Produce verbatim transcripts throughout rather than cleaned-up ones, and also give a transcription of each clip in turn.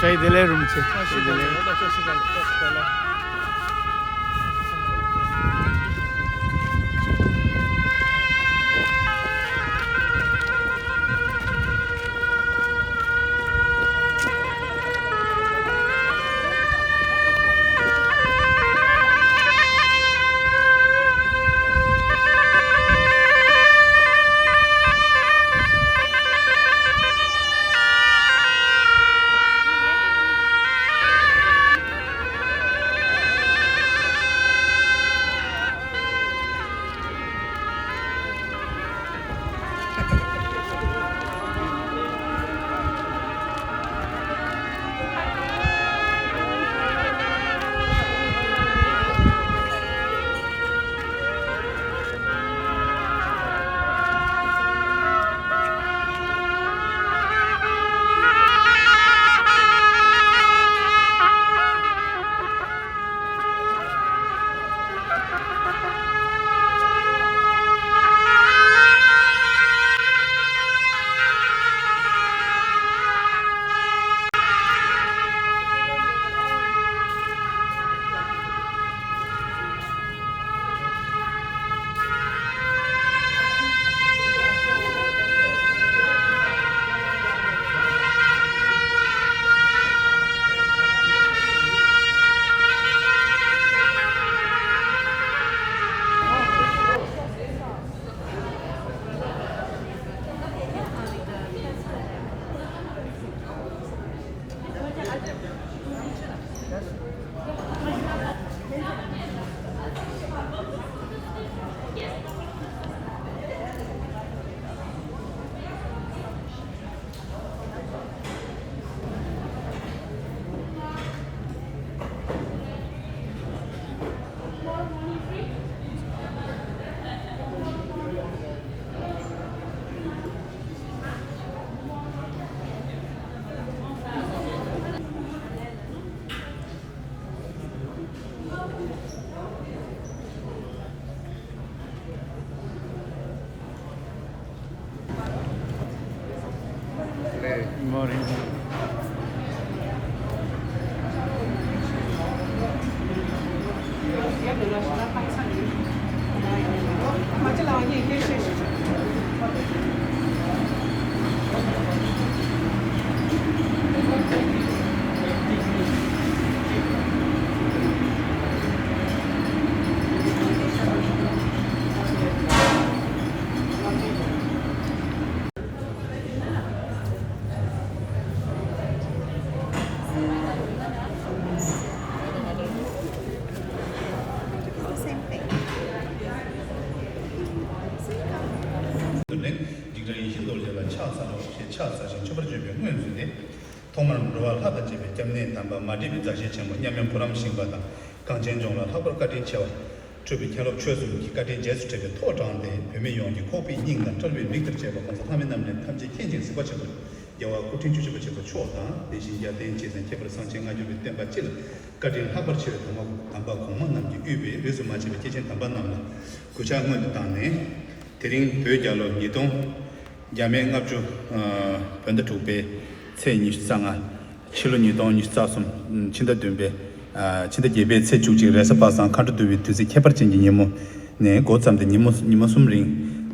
བདེ་ལེགས། རིན་པོ་ཆེ། བདེ་ལེགས། འཇིགས་བྲལ་ཡེ་ཤེས་རྡོ་རྗེ་ལ་ཕྱག་འཚལ་ལོ་ཞེས་ཕྱག་འཚལ་ཞིང་མཆོད་པར་བརྗོད་པའི་སྔོན་བཙུན་ཏེ། ཐོག་མར་འགྲོ་བ་ལྷ་དང་བཅས་པའི་སྐྱབས་གནས་དམ་པ་མ་འདྲིས་པའི་མཛའ་བཤེས་ཆེན་པོ་མཉམ་མེད་བུ་རམ་ཤིང་པ་དང་གངས་ཅན་ལྗོངས་ལ་ལྷག་པར་བཀའ་དྲིན་ཆེ་བ། སྤྲུལ་པའི་མཁན་སློབ་ཆོས་གསུམ་གྱི་བཀའ་དྲིན་རྗེས་སུ་དྲན་པའི་ཐོག་དྲངས་ཏེ། བོད་མི་ཡོངས་ཀྱི་ཁོག་པའི་སྙིང་དང་དཔྲལ་བའི་མིག་ལྟར་བཅས་པ་གོང་ས་ལྷ་མི་རྣམས་ནས་ཐམས་ཅད་མཁྱེན་ཅིང་གཟིགས་པ་ཆེན་པོ་རྒྱལ་བ་སྐུ་ཕྲེང་བཅུ་བཞི་པ་ཆེན་པོ་མཆོག་དང་། དེ་བཞིན་རྒྱལ་བསྟན་སྤྱི་དང་ཁྱད་པར་གསང་ཆེན་སྔ་འགྱུར་བའི་བསྟན་པ་སྤྱི་ལ་བཀའ་དྲིན་ལྷག་པར་ཆེ་བའི་དམ་པ་དམ་པ་གོང་མ་རྣམས་ཀྱིས་དབུས་པའི་རིས་སུ་མ་ཆད་པའི་སྐྱེས་ཆེན་དམ་པ་རྣམས་ལ་གུས་ཕྱག་སྔོན་དུ་བཏང་ནས། དེ་རིང་བོད་རྒྱལ་ལོ་ཉིས་སྟོང་། རྒྱ་མིའི་ལྔ་བཅུ། ཨ། བོད་ཟླ་དྲུག་པའི་ཚེས་ཉི་ཤུ་རྩ་ལྔ། ཕྱི་ལོ་ཉིས་སྟོང་ཉི་ཤུ་རྩ་གསུམ། ཕྱི་ཟླ་བདུན་པའི། ཨ། ཕྱི་ཟླ་བརྒྱད་པའི་ཚེས་བཅུ་གཅིག་རེས་གཟའ་པ་སངས་མཁའ་འགྲོ་འདུ་བའི་དུས་ཚིགས་ཁྱད་པར་ཅན་གྱི་ཉིན་མོ་ནས་འགོ་བརྩམས་ཏེ། ཉིན་མོ་ཉི་མ་གསུམ་རིང་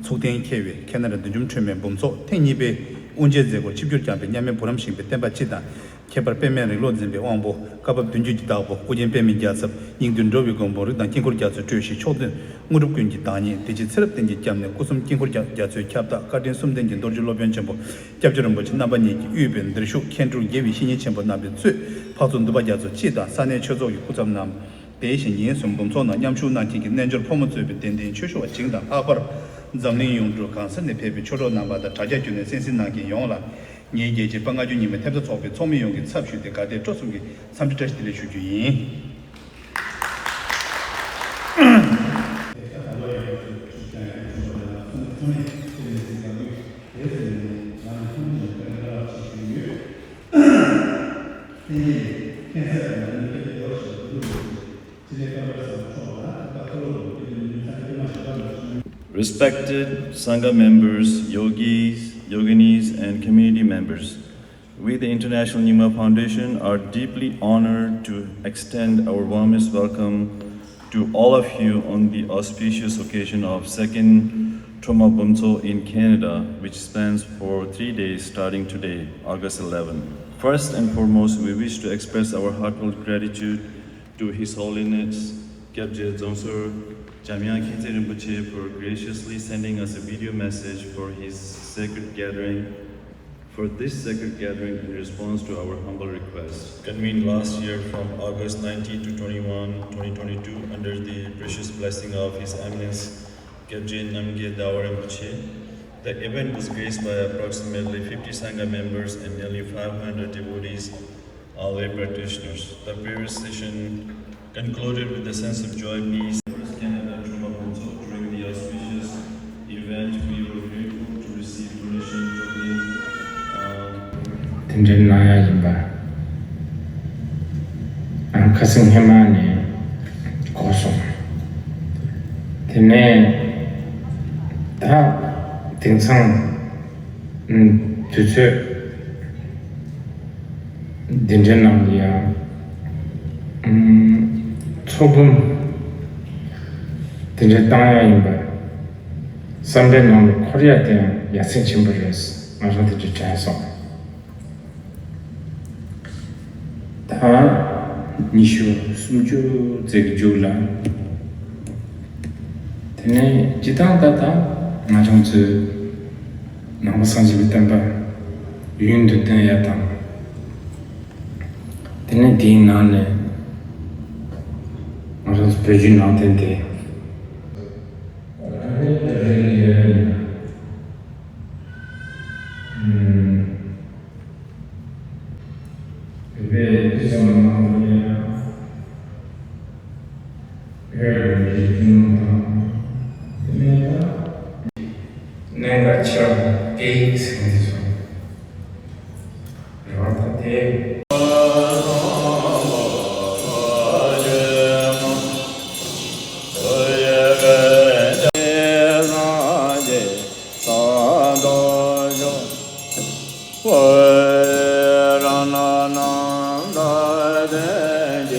ཚུགས་གཏན་འཁེལ་བའི་ཁེ་ན་ཌ་བདུད་འཇོམས་ཁྲོས་མའི་འབུམ་ཚོགས་ཐེངས་གཉིས་པའི་དབུ་འབྱེད་མཛད་སྒོར་ཆིབས་བསྒྱུར་བསྐྱངས་པའི་མཉམ་མེད་བུ་རམ་ཤིང་པའི་བསྟན་པ་སྤྱི་དང་། ཁྱད་པར་པདྨའི་རིག་ཀློང་འཛིན་པའི་དབང་པོ། བཀའ་བབས་བདུན་བརྒྱུད་ཀྱི་བདག་པོ། ཨོ་རྒྱན་པདྨའི་རྒྱལ་ཚབ། སྙིགས་དུས་འགྲོ་བའི་མགོན་པོ། རིགས་དང་དཀྱིལ་འཁོར་རྒྱ་མཚོའི་སྤྲུལ་གཞི། མཆོག་ཐུན་དངོས་གྲུབ་ཀུན་གྱི་བདག་ཉིད། བདེ་སྐྱིད་ཚེ་རབས་གཏན་གྱི་སྐྱབས་གནས། སྐུ་གསུམ་དཀྱིལ་འཁོར་རྒྱ་རྒྱ་མཚོའི་ཁྱབ་བདག་བཀའ་དྲིན་གསུམ་ལྡན་གྱི་རྡོ་རྗེ་སློབ་དཔོན་ཆེན་པོ་སྐྱབས་རྗེ་རིན་པོ་ཆེ་རྣམ་པ་གཉིས་ཀྱིས་དབུས་པའི་འདིར་བཞུགས་མཁན་སྤྲུལ་དགེ་བའི་བཤེས་གཉེན་ཆེན་པོ་རྣམ་པས་གཙོས་འཕགས་ཚོགས་འདུས་པ་རྒྱ་མཚོ་སྤྱི་དང་ས་གནས་ཆོས་ཚོགས་ཀྱི་སྐུ་ཚབ་རྣམས། དེ་བཞིན་ཉིན་གསུམ་འབུམ་ཚོགས་ནང་མཉམ་ཞུགས་གནང་མཁན་གྱི་རྣལ་འབྱོར་ཕོ་མོ་གཙོས་པའི་དད་ལྡན་ཆོས་ཞུ་བ་བྱིངས་དང་ལྷག་པར་འཛམ་གླིང་ཡོངས་གྲུབ་གང་ས་ནས་ཕེབས་པའི་ཆོས་གྲོགས་རྣམ་པ་དང་དྲ་རྒྱ་བརྒྱུད་ནས་གསན་གཟིགས་གནང་མཁན་ཡོངས་ལ། ངེད་རྒྱལ་སྤྱིའི་པ་ལྔ་བཅུ་ཉི་མའི་ཐེབས་རྩ་ཚོགས་པའི་ཚོགས་མི་ཡོངས་ཀྱི་ཚབ་ཞུས་ཏེ་དགའ་དད་སྤྲོ་གསུམ་གྱིས་འཚམས་འདྲི་བཀྲ་ཤིས་བདེ་ལེགས་ཞུ་རྒྱུ་ཡིན། Respected Sangha members, yogis, yoginis, and community members, We, the International Nyingma Foundation, are deeply honored to extend our warmest welcome to all of you on the auspicious occasion of Second Truma Bumtso in Canada, which spans for three days starting today, August eleven. First and foremost, we wish to express our heartfelt gratitude to His Holiness Gyabje Dzongtsur Jamyang Khyentse Rinpoche for graciously sending us a video message for his sacred gathering, for this sacred gathering in response to our humble request. Convened last year from August nineteen to twenty-one, twenty twenty-two, under the precious blessing of His Eminence Gyabje Namgye Dawa Rinpoche. The event was graced by approximately fifty Sangha members and nearly five hundred devotees, our lay practitioners. The previous session concluded with a sense of joy, peace. First Canada Truma Bumtso during the auspicious event. We were grateful to receive donation totaling, um, དེ་འདྲའི་གནང་ཡ་ཡིན་པ། ཨ། ཁ་སང་ཧེ་མ་ནས་གོ་སོང་། དེ་ནས་ད་དེང་སང་ཨུམ། དུས་ཚོད་འདི་འདྲའི་ནང་ལ་ཡང་། ཨུམ། ཚོགས་འབུམ་འདི་འདྲའི་བཏང་ཡ་ཡིན་པ། བསམ་པའི་ནང་ལ་འཁོར་ཡ་དེ་ཡང་ཡ་མཚན་ཆེན་པོ་རེད། ང་རང་དེ་འདྲ་དྲན་སོང་། ད་ཉི་ཤུ་སུམ་ཅུ་ཙམ་གྱི་མཇུག་ལ། དེ་ནས་སྤྱིར་བཏང་ད་ལྟ་ང་རང་ཚོའི་ནང་པ་སངས་རྒྱས་པའི་བསྟན་པ་ཡུན་དུ་བརྟན་ཡ་དང་། དེ་ནས་དེའི་ནང་ནས་ང་རང་ཚོ་བོད་བརྒྱུད་ནང་བསྟན་དེ། གནད་འགག་ཆེ་བ་སྐད་ཡིག་ཟེར་མཁན་དེ་ཚོ་རེད་བ། ད་དེ།